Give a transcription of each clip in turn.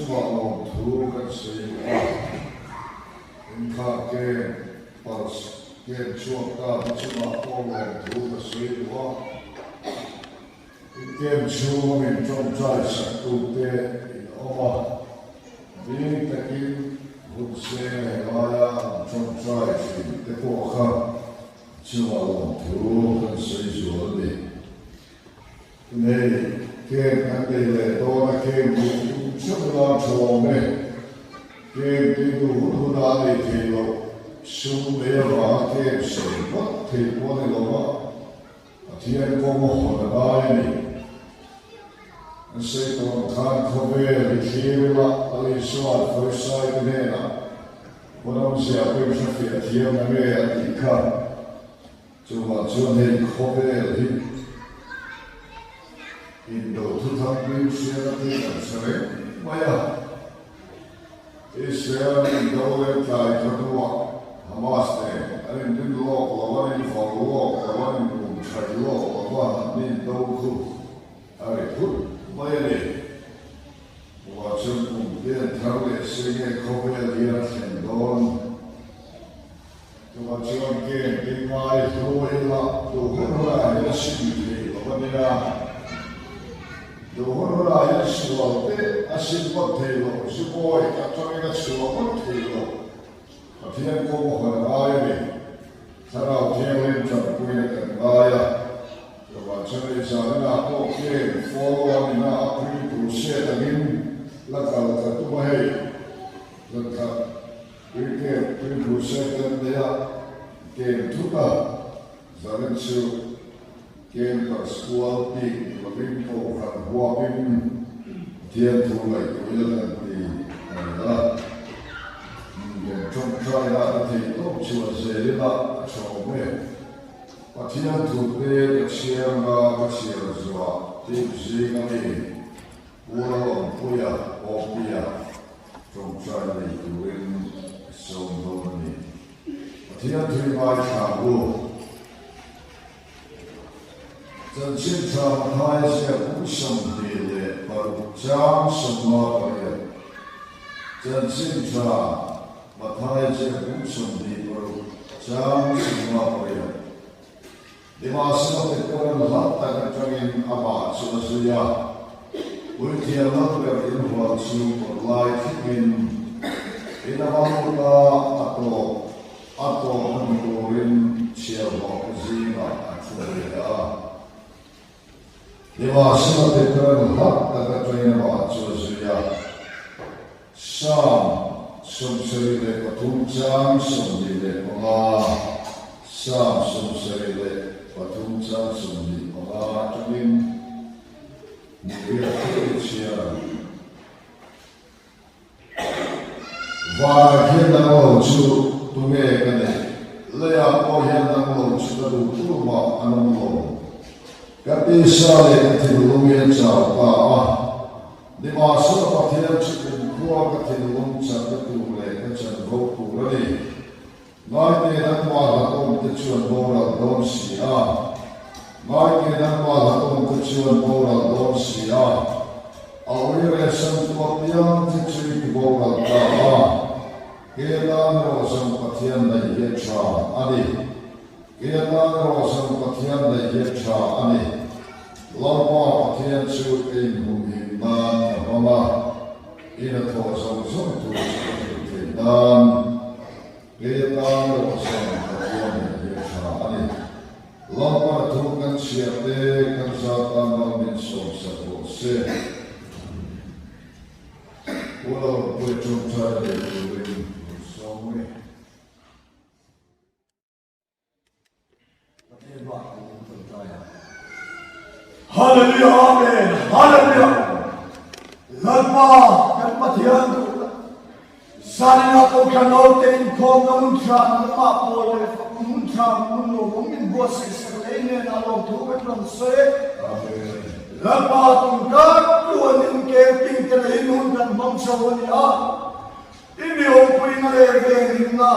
Chungah lawmthu kan sawi duh a, Inthlah Camp, Pulse Camp chhuak ta te chungah pawh lawmthu ka sawi duh a. In camp chhunga min tawngtai saktute in awm a, bik takin hun seng leh laia an tawngtai thin te pawh kha chungah lawmthu kan sawi zual a ni. Nei, camp kan nei leh dawn a, camp duh tum theuh ila tha awm e. Camp tih duh hun hunah a nei thei loh, sum nei avanga camp sawi ngawt thei pawh a ni lo va, Pathian kawng a hawn a ngai a ni. An sawi tawh ang khan khawvel hi thlir ila, Lal Isua Farisai te hnenah Khawnawmzia pawhin hrefiah thiam na nge a tih kha. Chuvang chuan hei khawvel hi indo thuthang tui hriat a tih kan hre reng mai a. Israel an indo leh tlai kha hnuah Hamas nen an inrin lawk lo, an invau lawk lo, an inbum thaih lawk lo va, an indo khu a ri phut mai a ni. Chuvang chuan kum te an thar leh se nge khawvel hian a thlen dawn? Chuvang chuan game ding ngai hlu ila duh hun hunah hian a sim thei lo a nia. Duh hun hunah hian sual te a sim ngawt thei lo, zubawi atangin a chhuah ngawt thei lo. Pathian kawng a hawn a ngai a ni. Thlarau Thianghlim tanpuina kan ngai a. Chuvang chuan ei zaninah pawh game follow a nina a pre-crusade angin la kal ka tum a hei. Zankhat. Cricket tui second neia game thut a, Zarin chu campus kual bik ni lovin kohhran huapin Pathian thu ngaihtuah ila kan ti a ni a. Kan tawngtaina a theih tawp chuan zel ila a tha awm e. Pathian thu te ka chhiar nga ka chhiar zuah tip zing a mi Pu Lalawmpuia, Awpia, Tawngtai nei turin i sawm dawn a ni. Pathian thui ngaithla ang u. Chanchin tha Mathaia ziak kum 26 chang 58. Chanchin tha Mathaia ziak kum 26 chang 58. Nimahsela Petera'n hlat tak atangin amah chu a zui a, Puithiam Lalber inhual chu kawtlai thlengin in a va lut a, a tawp a tawp hmu turin chhiarhlawhte zingah a thu ve a. Nimahsela Petera'n hlat tak atangin amah chu a zui a, Psalm 73 chang 25, Psalm 73 chang 25 atangin hmuhriat theuh i chhiar ang. Vanah hian nang lo chu tunge ka neih? Leiah pawh hian nang lo chu ka duh tur mah an awm lo. Ka tisa leh ka thinlung hi a chau ta a. Nimahsela Pathian chu kumkhua ka thinlung chakna tur leh ka chanvo tur a ni. Ngaite nangmah hlauhawmte chuan boral dawn si a. Ngaite nangmah hlauhawmte chuan boral dawn si a. A ui rehsan tu apiang te chu i ti boral ta a. Ke atan erawh zawng Pathian neih hi a tha a ni. Ke atan erawh zawng Pathian neih hi a tha a ni. Lalpa Pathian chu ka inhumhim nan ka hmang a, in a thawh zawng zawng tur chu ka hrilh theih nan. Kei atan erawh chuan Pathian neih hi a tha a ni. Lalpa na thu kan chhiar te kan zat tan mal min sawmsak rawh se. Pu Lalawmpuia tawngtai leh turin rawn sawm mai. Hallelujah Amen Hallelujah Lalpa kan Pathian duh Zanina kohhran naute inkhawm na hun tha nangmah pawl leh fak hun tha hun nuam min buatsaih sak leh nen a lawmthu kan rawn sawi Lalpa tun kar tuanin camping te leiin hun kan hmang chho a ni a I mi awmpuina leh venghimna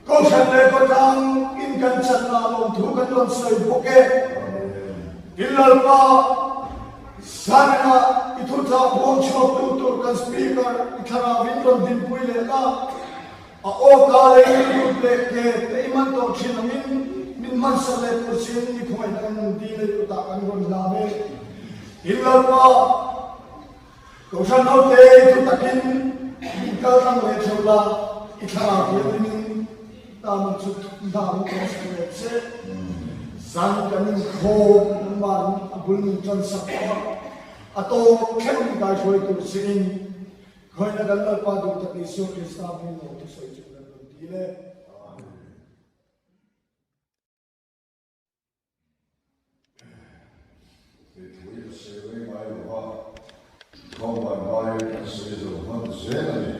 Kohhran leh khawtlang in kan chan lah lawmthu kan rawn sawi bawk e. Tin Lalpa, Zanah i thuchah puang chhuaktu tur kan Speaker i thlarau in rawn dinpui leh la, a aw ka leh i kut leh ke te i man tawh thin angin min hmansak leh tur chin i khawngaihna kan nun ti leh kutah kan rawn hlam e. Tin Lalpa, Kohhran naute i thu takin min kal tlang leh theuh la, i thlarau thianghlimin ta mun chu hna mun kan sak leh che. Zan kan inkhawm nangmah a bul min tan sak tawh a, a tawp thleng min kaihruai tur chiin khawihna kan Lalpa duh tak Isua Krista hming lo thusawi chu kan rawn ti le. Kei thu hi ka sawi rei ngai lo va, Khawmban hmai kan sawi zo hman zel a ni.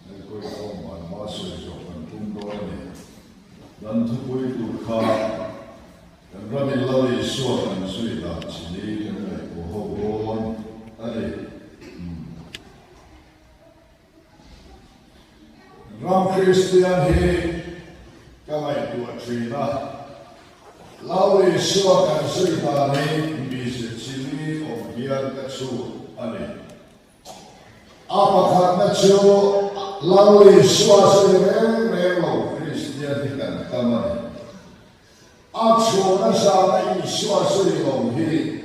Enkawi Khawmban hma sawi zawh kan tum dawn a ni. Dan thupui tur kha kan ramin Lal Isua kan zui dan chini kan ngaihtuah ho dawn a ni. Ram Kristian hi ka ngaihtuah thin a, Lal Isua kan zui dan hi mize chili awm hian ka chhut a ni. A pakhatna chu Lal Isua zui reng reng lo Kristian hi kan tam a ni. A chhuahna zana Isua zui lo hi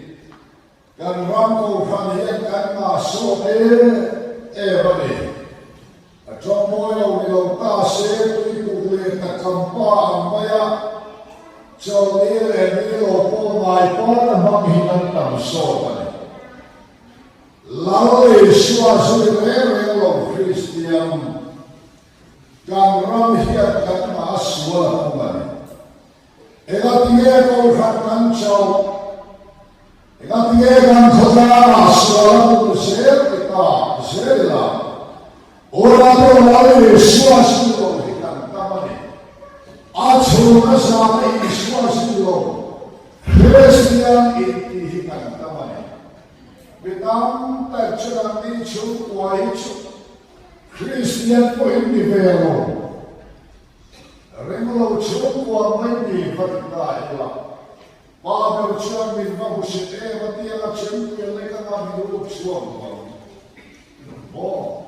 Kan ram kohhran hian kan ngah sawt em em a ni. A tawngmawi lo ni lo ta se tuikuk leh takam pa ang mai a, chawlni leh ni lo pawh ngai pawn a hmang hi kan tam sawt a ni. Lal Isua zui reng reng lo Kristian kan ram hian kan ngah sual a pung a ni. Engatinge kohhran kan chauh? Engatinge kan khawtlangah sual a pung zel ti ta zel ila? Ula pawh Lal Isua zui lo hi kan tam a ni. A chhung a zana Isua zui lo Kristian inti hi kan tam a ni. Mi tam tak chu nangni chhungkua hi chu Kristian pawhin ni ve lo. Ring lo chhungkua mai ni va ti ta ila, pa ber chuan min va hmusit em a tia a chempui a lek anga min rup chhuak duh ang maw?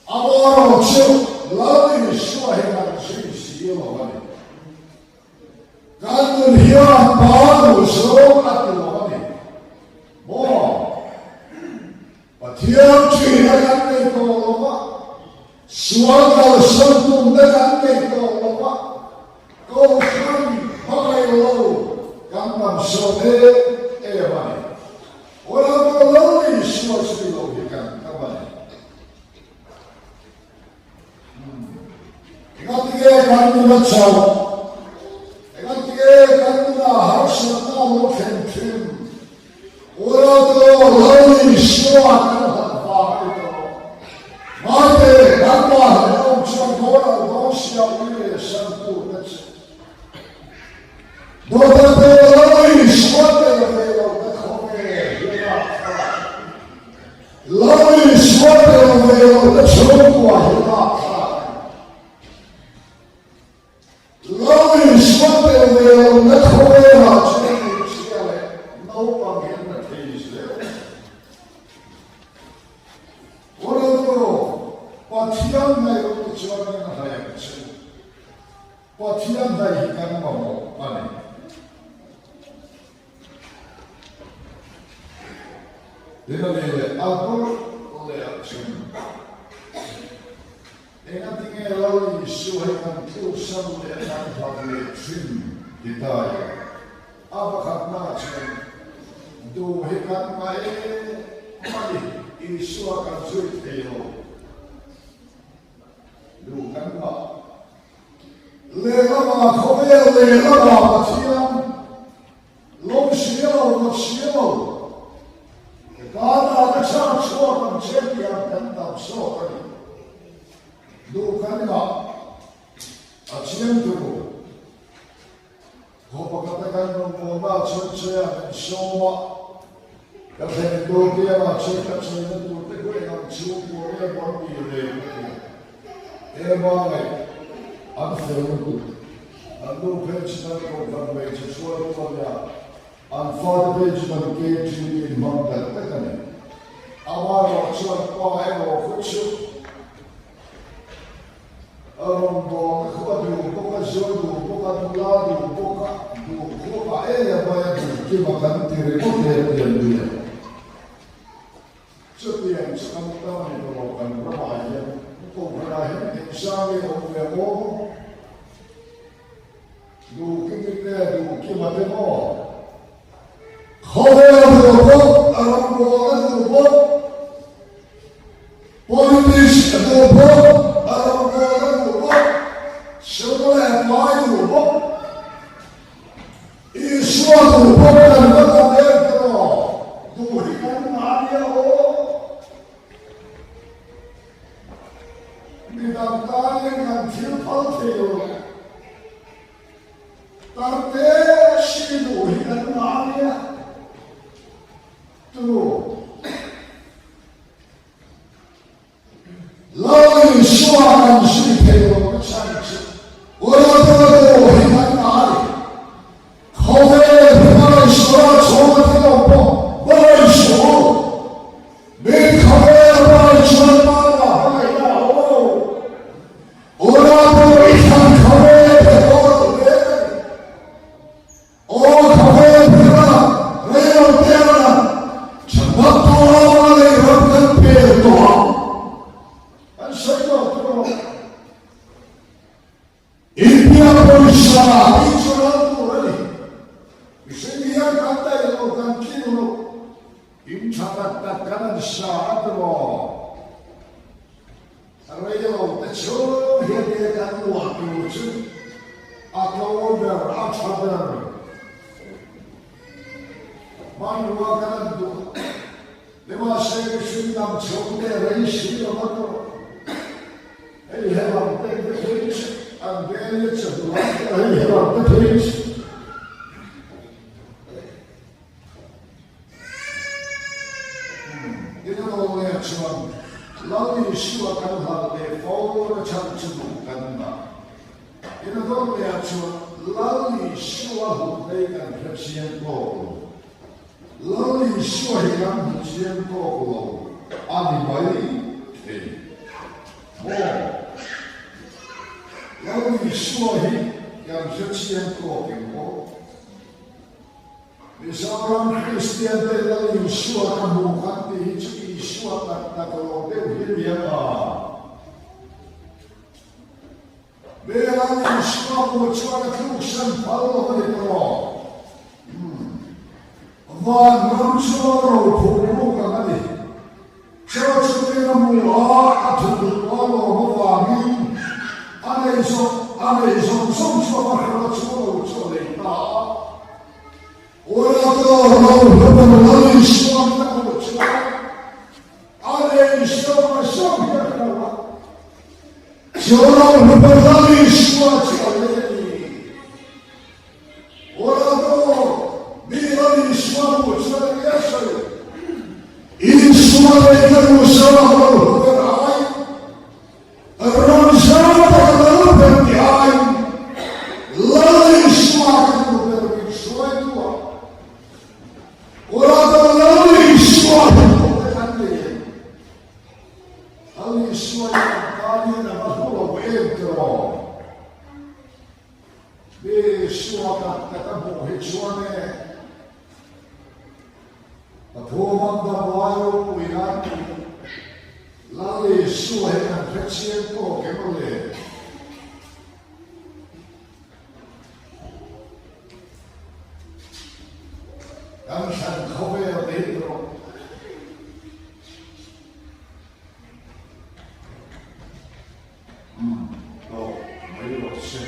A boruak chu Lal Isua hi kan zui si lo a ni. Kan nun hian pa duh zawng a ti lo a ni maw? Pathian ṭhina kan nei tawh lo va, sual kalsan tumna kan nei tawh lo va, Kohhran hmangaih lo kan tam sawt em em a ni. Awla pawh lo ni sual zui lo hi kan tam a ni. Engatinge kan nun a chauh? Engatinge kan nunah harsatna a lo thlen thin? Unautu Lal Isua kan hlat vang a ni tawh. Ngaite, kan mahni awm chuan boral dawn sia ui leh san tur ka che. Dawtatu Lal Isua tel ve lo ka khawvel hian a thlak. Lal Isua tel ve lo ka chhungkua hian a thlak. Lal Isua tel ve lo na khawvelah chuan hmeichhia leh naupang hi an la thei zel. Ronaldo, Pathian hnaih lo te chuan kan hnaih ang che. Pathian hnaih hi kan mamawh a ni. Tin a ni leh a bawlh leh ah chuan. Engatinge Lal Isua hi kan tluksan leh kan hlat leh thin ti ta ila? A pakhatna chuan duh hi kan ngah em a ni, Isua kan zui thei lo. Duh kan ngah. Lehlamah khawvel lehlamah Pathian lo hria lo, lo hria lo. Ka kana ka chhak chhuak ang che tih ang kan tam zawk a ni. Duh kan ngah a chiang tur. Khaw pakhata kan rawngbawlna chuan che a min sawm a, ka thlen tur kiangah chuan ka chawina tur te khu eng ang chhungkua nge maw an tih ve ka ti a. Ema ngaih an fel lutuk. An nu phei chu kan kohhran hmeichhe hruaitu a nia. An fa. fate phei chu kan ke thin in hmang tak tak a ni. Amaherawh chuan pa erawh khaw chu a rawngbawlna khu a duh bawk a, zuar duh bawk a, nula duh bawk a, duh khuap ah em em mai a duh kim a kan ti ringawt em em mai a. Chutiang chu kan tam a ni tawh lo, kan ramah hian kohhranah hian engzah nge awm ve maw? Duh kim in nge duh kim a te maw? Khawvel duh bawk, a rawngbawlna duh bawk, politics a duh bawk, a rawngbawlna duh bawk, sum leh pai duh bawk, Isua duh bawk kan va tam em ta maw? Duh hi kan ngah nia aw. Midang tanin kan thil phal thei lo. Tarte si duh hi kan ngah nia. Tunu. Lal Isua kan zui thei lo na chhan chu Uradodo hi kan ngah a ni. Khawvel hmangaihsuala chhawng a thi lo pawh hmangaihsuh u. Min khawvel hmangaihsual tan ah hmangaihna a awm lo. Uradodo i thlan khawvel pe haw lo hle a ni. Aw khawvel phira rei lo te a lang chhanna tuama lei ram kan pel tawh ang. Kan sawi lo tur a. India pawisa hi chu ral tur a ni. Mihring hian kan daih lo, kan tling lo. In tha tak tak kan an sa a ti maw? Rei lo te chhung hian nge kan luah tur chu a tlo ber, a tha ber. Hmanrua kan an duh a, nimahse mihring dam chhung te rei si lo a tawh. Hei helam te te phei chu an veng le chawhnu lam te hei helam te phei chu. Ina Lawlea chuan Lal Isua kan hal leh fo na chhan chu duh kan ngah. Ina Lawlea chuan Lal Isua hut lei kan hre chiang tawk lo. Lal Isua hi kan hmu chiang tawk lo a ni mai thei maw? Lal Isua hi kan hre chiang tawk em aw? Mizoram Kristian te Lal Isua ka hmu khan tih hi chu Isua tak tak lo deuh hi ni ang a. Me Lal Isua hmuh chuan a tluksan phal lo a ni tawh. Van ram chu a rophur ruk ang a ni. Church te a hmu a, a thuthluk a lawm avangin a nei zawng a nei zawng zawng chu a va hrela chu a lo chu a nei ta a. Urato ro hlawm Lal Isua min a hmuh chuan a nei zawng zawng hi a hrelo a. Chu ro hlawm Lal Isua chu a lei a ni. Urato mi Lal Isua hmuh chuan a nge sawi? Isua leh Jerusalem ro hlawm ai, ram zau tak lal ber ti ai, Lal Isua kan hmu ber min hruaitu a. Urato Lal Isua hi hmuh te kan nei em? Lal Isua hi kan tan hian a va hlu lo em tiraw? Isua tak tak a hmuh hi chuan e, Pathu Mandam lai ropui nan tih Lal Isua hi kan hre chiang tawk em aw le? Kan hran khawvel te hi rawh. Umm tawh mai rawh se.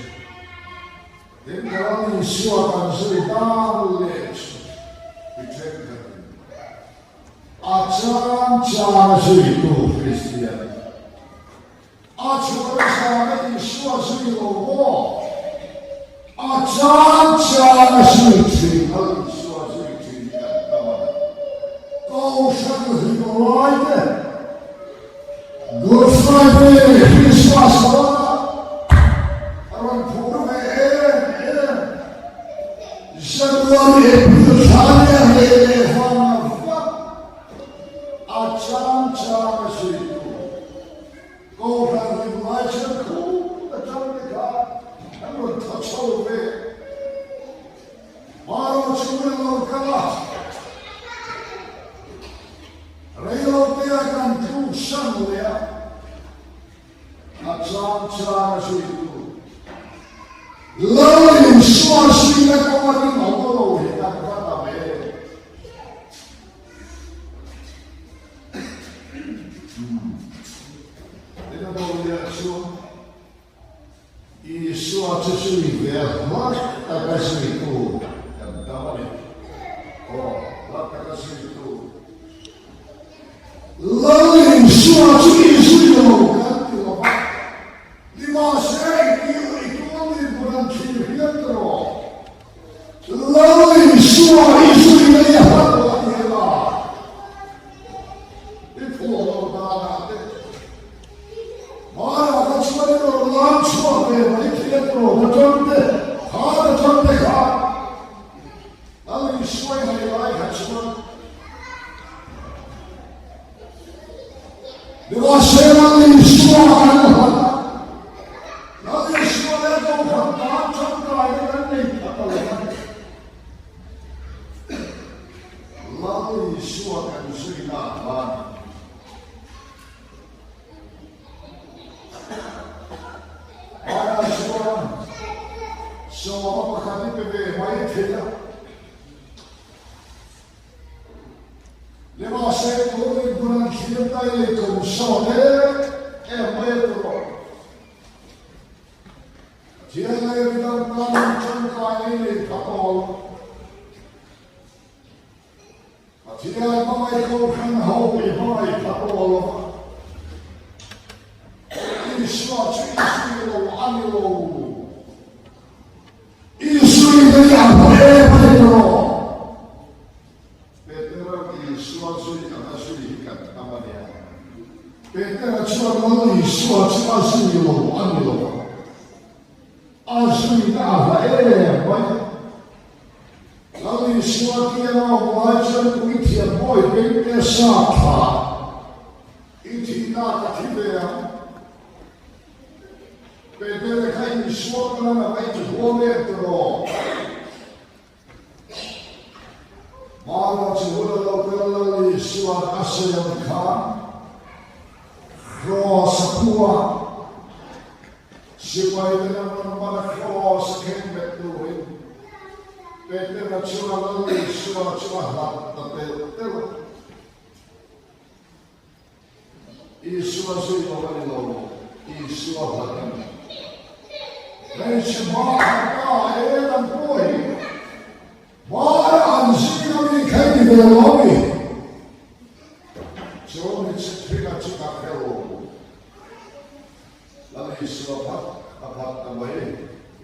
Tin Lal Isua kan zui dan leh chu ti thenkhatin a chang chang a zuitu Kristian a chhuah zana Isua zui lo maw? A chang chang a zui thin Lal Isua zui thin hi kan tam a ni. Kohhran hlimawlai te. Good Friday, Christmas dawnah a rawn phur ve em em. January, April thla nia. Aw, hla taka zui tu. Lal Isua chu i zui lo kan ti lo va, nimahse i kil i tual ni hmun an thlir hian ta rawh. Lal Isua i zui na i hlat lo a ni ela, i phuah lo danah te hmanah kha chuan i rawn lam chhuak ve mai thian rawh ta ṭang te, kha ta ṭang te kha. Lal Isua i hei lai kha chuan Nimahse Lal Isua kan hlat a, Lal Isua leh Kohhran tan tangkaina kan nei pha ta lo a ni. Lal Isua kan zuina ah khan Haiah chuan sawma pakhat i pe ve mai thei a. Nimahse tun inhmun an thlir dai lei kum sawt em em mai a tur awm. Pathian leh midang tan tangkai ei nei pha awl. Pathian hmangaih kohhran ho i hmangaih pha tawh lo va, Isua chu i zui lo a ni lo. I zui na i a hmu em a ni tawh. Petera Isua zui anga zui hi kan tam a nia. Petera chuan Lal Isua chu a zui lo a ni lo va, a zui na a hla em mai. Lal Isua kianga awm lai chuan puithiam bawi bengte sa tha i thihna ka thi ve ang. Petere kha Isua tan a va inhuam em tiraw? Hmana chu hun a lo kal Lal Isua'n a sawi ang khan Kraws a phu a. Sipai ten an rawn man a kraws a keng bet turin Petera chuan Lal Isua chu a hlat ta telh telh a. Isua zui lo a ni lo, Isua hlat a ni. Hmeichhe hma khat ta en an pawh hi hmana an zing a mi kha i ni ve lo a mi? Chu mi chhiphinga chu ka hre lo. Lal Isua phat a phat ta mai,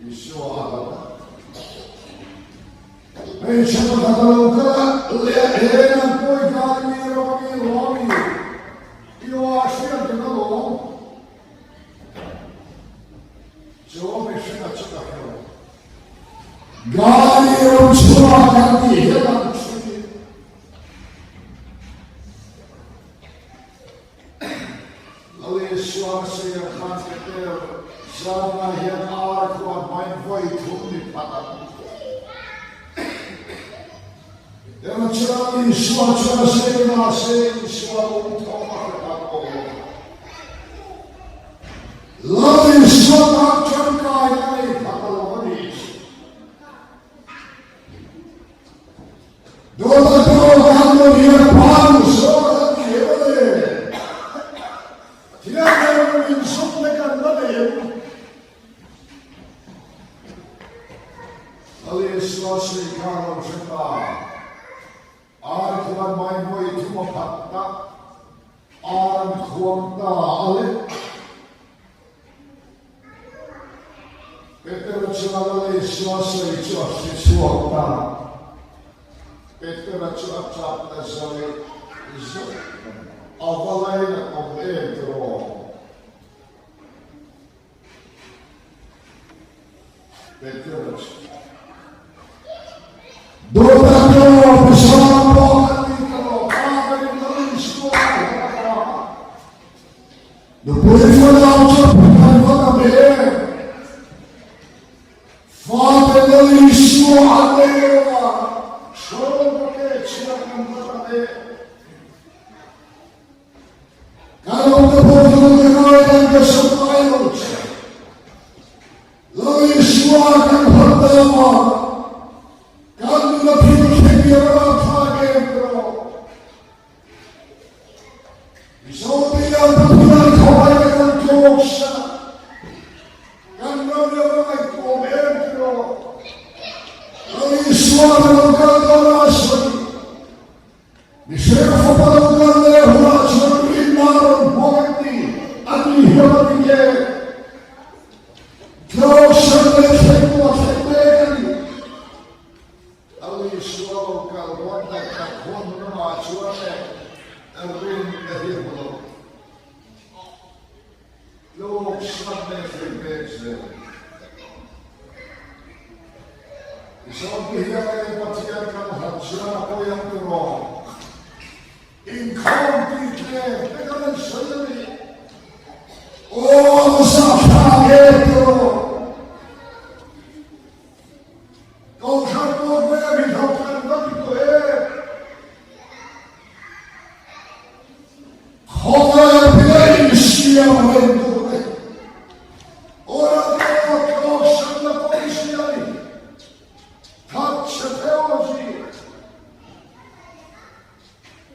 Isua a hlat a. Hmeichhe pakhat a lo kal a, leh eng an pawi khan mi ram a mi lawm i, i aw a hriat reng alawm. Chu mihringa chu ka hre lo. Gari ram chhuak kan tih hian an ṭhin. Lal Isua ka sawi ang khan Peter zana hian ar khuan hmain vawi thum ni phat ang. Ema chuan Isua chuan a sawi mahse Isua lungthawm a hre tak awm lo. Lal Isua tan tangkai a nei phat a lo a ni. Dawta pawh kan lo hian phan zawk an ti em a le. Pathian nen min sum te kan la nei em? Lal Isua sawi kha lo hre ta. Ar khuan mai vawi thum a phat ta. Ar an khuang ta a le. Petera chuan a lei sua sawi chu a hre chhuak ta. Petera chu a tap ta zawih zawih mai. A va lainat awm em tiraw? Petera chu. Dawta pawh Pasal pawh kan ni ta lo, pa berin Lal Isua a hlat a ta. Nupui fanau chu Pathian va tam em? Fate Lal Isua an nei lo a, chhawng ka ke chhiat kan va tam em? Kan awm te pawh chu ka ngai kan ka sawm ngai lo che. Lal Isua kan hlat ta a, kan nuna thil thleng hi a va rapthlak em tiraw? Mizote hian Pathian khawngaihna kan tlawk san a, kan ram hi a va ngaihtuahawm em tiraw? Lal Isua ka lo kal dawn a sawi. dawn tak tak hun ramah chuan e rinna hi a hmu lo. Tluk hrat leh hrilh pek zel. Mizote hian e Pathian kan hlat chuan a pawi ang tiraw? Inkhawm tih tlem te kan rawn sawi a ni. Aw zahthlak e tiraw? Kohhran program hi thawk kan va ti tawh em? Khawvel bia insiam reng tur te, Oracle tlawhsanna policy a ni, Thatchhe theology,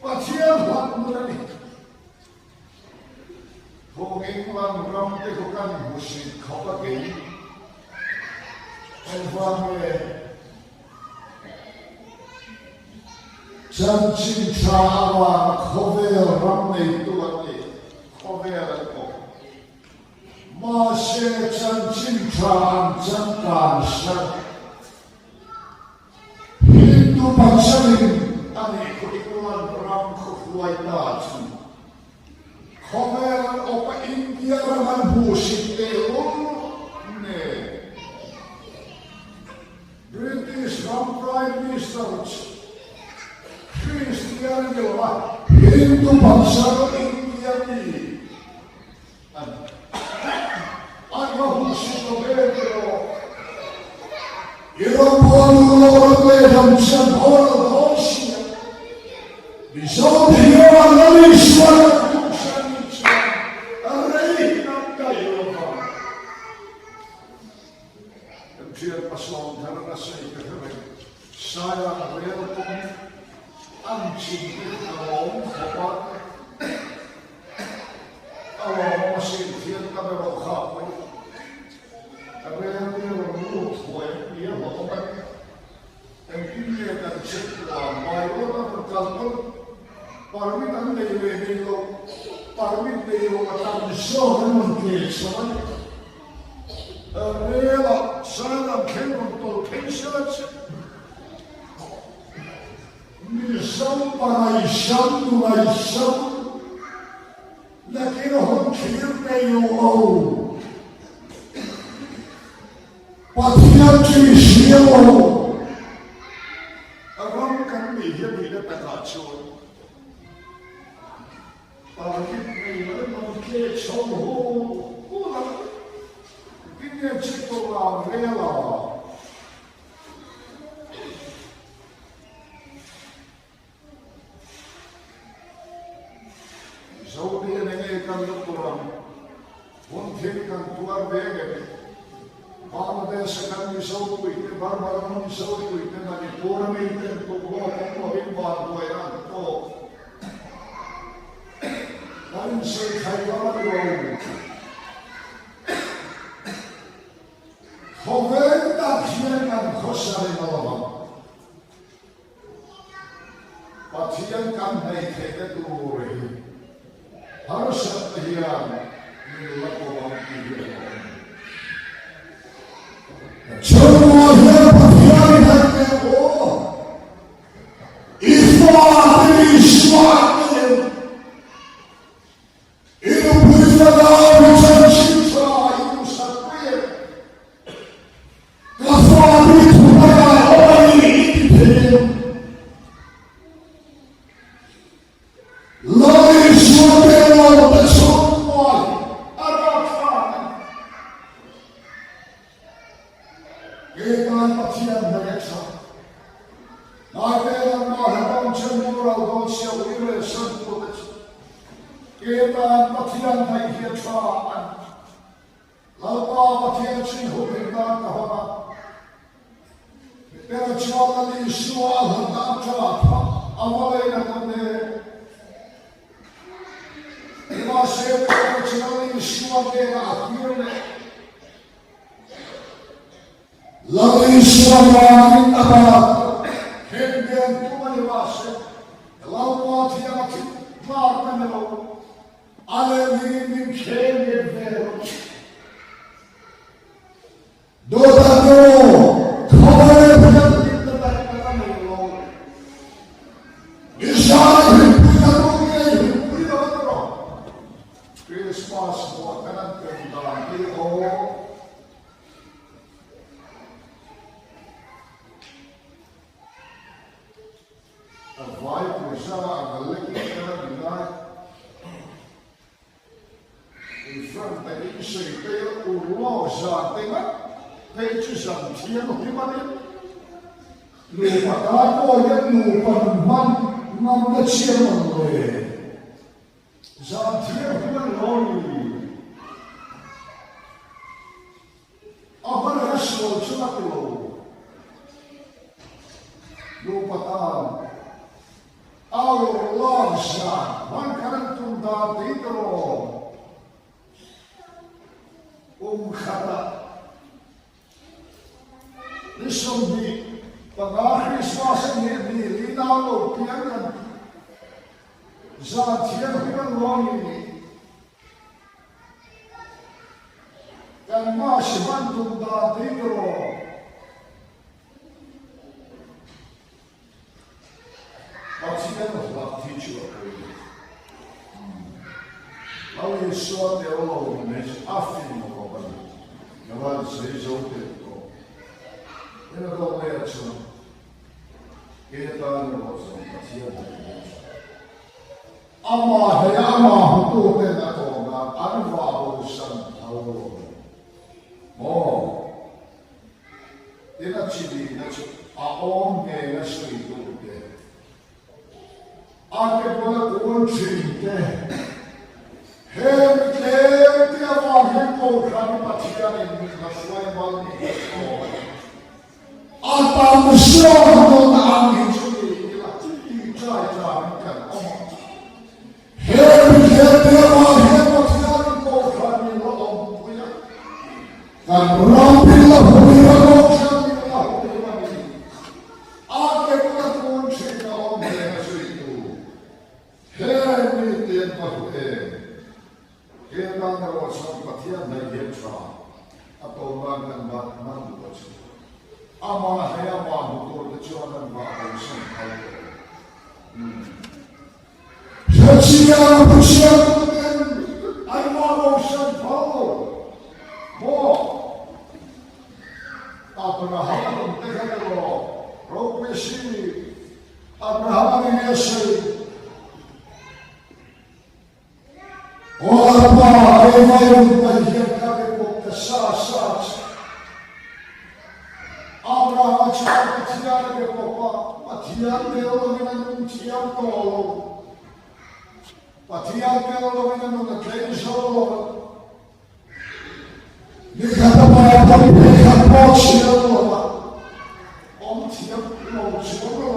Pathian hlat nun a ni. Thawk England ram te khu kan hmusit khawp a kei. Engvang nge? Chanchin tha avanga khawvel ram neitu an ni, khawvel an awm. Mahse chanchin tha an changkan hran. Hindu Pathianin a nih khu England ram khaw hruai ta chu khawvel an awp a India ram an hmuhsit tehlul nen British ram Prime Minister chu Kristian a ni lo a, Hindu Pasal India mi a ni. An va hmuhsit lo ve tiraw? I rawngbâwl duh lo ram leh ram chian haw lo dawn si a. Mizo te hian Lal Isua kan duhsan ni chuan rei hi kan daih lo vang. Kan thian pasawm thar a sawi ka hre reng. Saia rel kawng an chim te hi ka lawm khawp a. A lawmawm a sin thian ka be rawh kha pawh. Rel te rawn lut huai ni a hlawm a. Engtin nge kan check tuah mai ruat a rawn kal pawn permit an nei leh nei lo, permit nei lo a tam zawk an rawn tle chho a ni. Rel ah Sailam thleng rawn tawlh phei sela che. Mizo pangaihsam nu ngaihsam nakin hun thlir peih lo. Pathian chu i hria lo. Ram kan nih hi a nihna takah chuan permit nei lo emaw tle chho hu hu la tinge check tawh ang rel a. Mizo te hian enge kan la tur ang? Hun thil kan tuar ve ngem? Bangladesh a kan Mizo puite, Burma rama Mizo puite, Manipur a miten tumlawk awm lovin vanduai an tawk. Kan insawi thai lam a ni lo. Khawvel tak hian kan khawsa reng alawm. Pathian kan hnaih theihna tur hi harsatna hian min la kawm ang tih hi a hlauhawm. Chhungkua hian Pathian i hnaih teh aw, i fate Isua an ni em? I nupui fanau i chanchin tha i duhsak pui em? Ka fa hi thu hmaiah awm a ni i ti thei em? Lal Isua tel lo te chhungkua hi a rapthlak a ni. Keimah Pathian hmel tha. Naite nangmah he bang chen boral dawn sia ui leh san tur te chu. Keimah Pathian hnaih hi a tha a ni. Lalpa Pathian chin humhim nan ka hmang a. Mipera chuan Lal Isua a hlatna a tha phah a va leina dawn e. Nimahse Petera chu Lal Isua hnenah a kir leh. Lal Isua vangin a bat khen bian tum a ni mahse Lalpa thiang a thit tlak a ni lo. A lehling min khen let ve rawh. Dawt a hnu, khawvel hian hlimna tak tak a nei lo. A vai pawisa a ngal lekin ka la ti ngai. In front takin sawi phei a, urlawk zan te ngat phei chu zan thianghlim a ni. Nupa tan pawh hian nupa nun hman ngam te chhiat ang le. Zan thianghlim a ni lo ni. A hman a sual chu a ti lo. Nupa tan Our love zan hman khan an tum dan tih te rawh. Kum khatah ni 25 Christmas a nih ni li nau lo piang kan zan thianghlim an lo ni. Kan Mass hman tum dan tih te rawh. Pathian hlak hi chu a pawi lo. Lal Isua tel lo ni mai chu a fing khawp a ni. Ka van sawi zo teh tawh. Eng a dawt leh a chuan kei atan erawh chuan Pathian hlak hi a tha. Amah hei amah hmututen a tawh nan an vah bosan phal lo a ni. Maw? Tin a chi nihna chu a awm hnena sawi tur te, a ke bula kun thin te, he mi tlem te avang hian Kohhran Pathianin min la hruai mal ni hi awm a ni. A tam zawk dawn ang hi chu ni ila tih ṭai ṭamin kan awm ang. He mithiamte avang hian Pathianin Kohhran min la awmpui a, kan ram min la hmuhim a, Kohhran min la hmuhim a ni. A ke bula kun thin a awm reng a zuitu he mite an va hlu em? He atan erawh chuan Pathian hnaih hian tha a tawn nan kan bat man duh a chu. Amah hei amah hmu turte chuan an vah bosan phal tawh lo. Hrechiang Pathian ten an mah bosan phal lo maw? Abraham an te kha erawh ropui si Abraham an in a sawi. Aw Lalpa, keimah i rawn paih hian ka be pawp ta sa sa che. Abrahama chuan Pathian a be pawp a, Pathian tel lovin a nun thiam tawh lo. Pathian tel lovin a nun a tlei zo lo a. Ni khat a pa pawi phei khat pawh chhiar lo a, awm thiam lo chuang lo.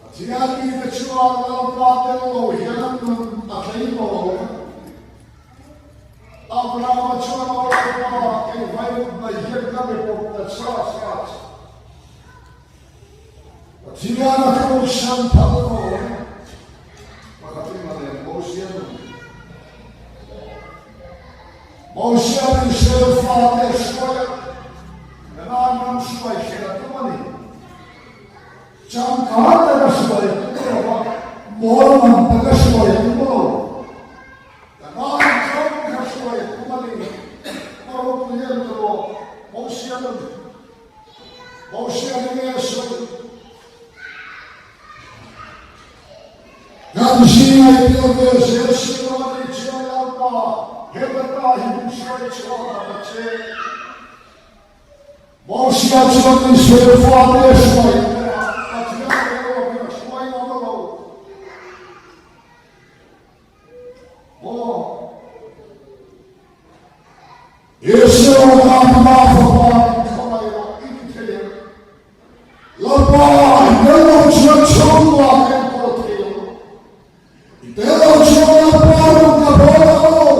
Pathian mite chuan Lalpa tel lo hian an nun a tlei tawh lo. Abrahama chuan Aw Lalpa, kei vaivut mai hian ka be pawp ta sa sa che. Pathian a tluksan phal lo. Pakhatin a lem Mosia nun. Mosia Israel fate hruai a, Kanaan ram hruai hreh a tum a ni. Changkang taka hruai a tum lo va, mawlman taka hruai a tum lo. Kanaan ram kha hruai a tum a ni. A ropui em tawh Mosia nun. Mosia hi nge a sawi? Kan zinga i tel ve zel si lo a nih chuan Lalpa, heta ta hi min hruai chhuak ang a che. Mosia chuan Israel fate a hruai tawh a, Pathian tel lovin a hruai ngam lo. Maw? Israel Lalpa fapa in khawngaih rawh i ti thei ang. Lalpa i tel lo chuan chhungkua ka enkawl thei lo. I tel lo chuan Lalpa run ka bawl ang lo.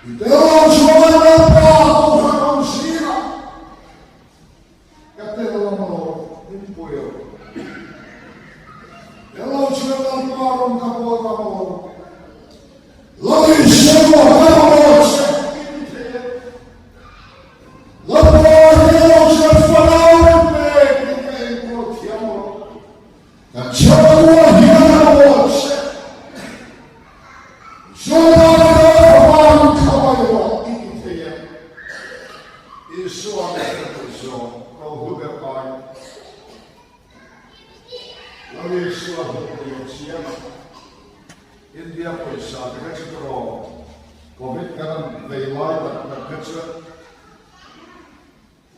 I tel lo chuan Lalpa kohhran ho zingah Ka tel lam lo min pui lo. Tel lo chuan Lalpa rawn ka bawl ram lo. Lal Isua ka mamawh che i ti thei em? Lalpa tel lo chuan fanau min pek in ka enkawl thiam lo. Ka chhungkua hian a mamawh che. Isua ka fapa min khamai rawh i ti thei em? Isua min ka duh zawng. Rohlu ber ai. Lal Isua hmuh tur a chiang a, India pawisa te kha chu tawh Covid kan an vei lai tak tak kha chuan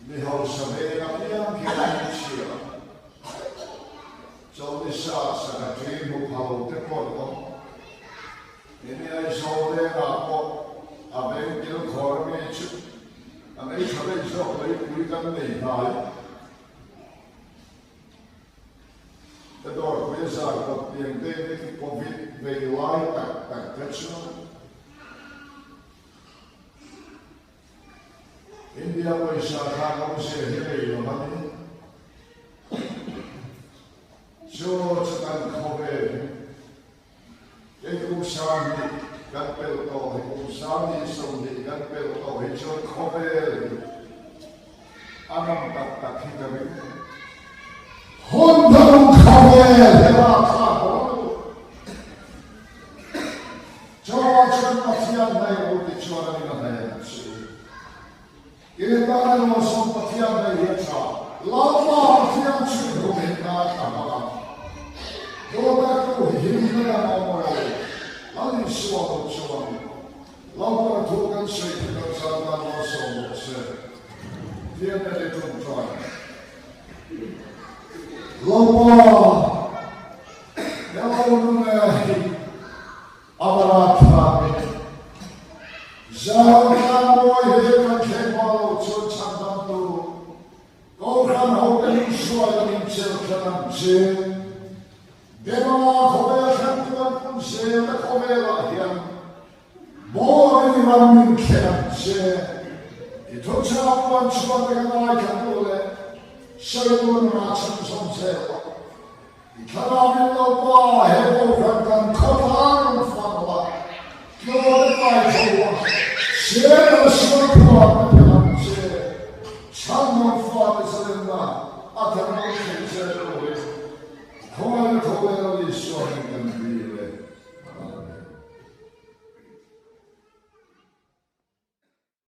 mi hausa veng apiang khian an inchhia a, chawlhni sa sangha tui hmu pha lo te pawh an awm. Ini Aizawl vengah pawh a veng kilkhawr ami chu an ei tha daih zawk leipui kan nei hnai. Ka dawrpui a zar kawt piang te te khi Covid vei lai tak tak kha chuan India pawisa khan awmzia hi nei lo a ni. Chu chu kan khawvel hi Hei kum 20 kan pelh tawh hi, kum 20 20 kan pelh tawh hi chuan khawvel hi a nawm tak tak hi ka ring. Hun dang khawvel hi lak thlak dawn lutuk. Chuvang chuan Pathian hnaih u ti chuan an in a hnaih ang chu. Keimah erawh sawm Pathian nei hi a tha. Lalpa Pathian chu i hmu theih nan a hmang ang. Dawta tu hi himna dang a awm lo. Lal Isua lo chuan Lalpa thu kan sawi theih loh zan nan malsawm rawh se. Tiang na te ṭawngṭai. Lalpa, Hello nunge hi. A bara thlak in Zau tlang mawi he kan thleng hma lo chuan chhandamtu Kohhran ho te min hruai a min chelh hran ang che. Demanga khawvel hremtu an pun zel a khawvelah hian Bawiin i ram min thlen ang che. I thuchah puan chhuan te ka ngaithla tu leh sawi tur nunah chhunzawm zel a. I thlarau in lo pa he kohhran kan khawtlang rawn fang la, tlawm te kai tho a, sel a sual phuar te phelh ang che, chhan rawn fa te zalenna a than rawn thlen zel rawh.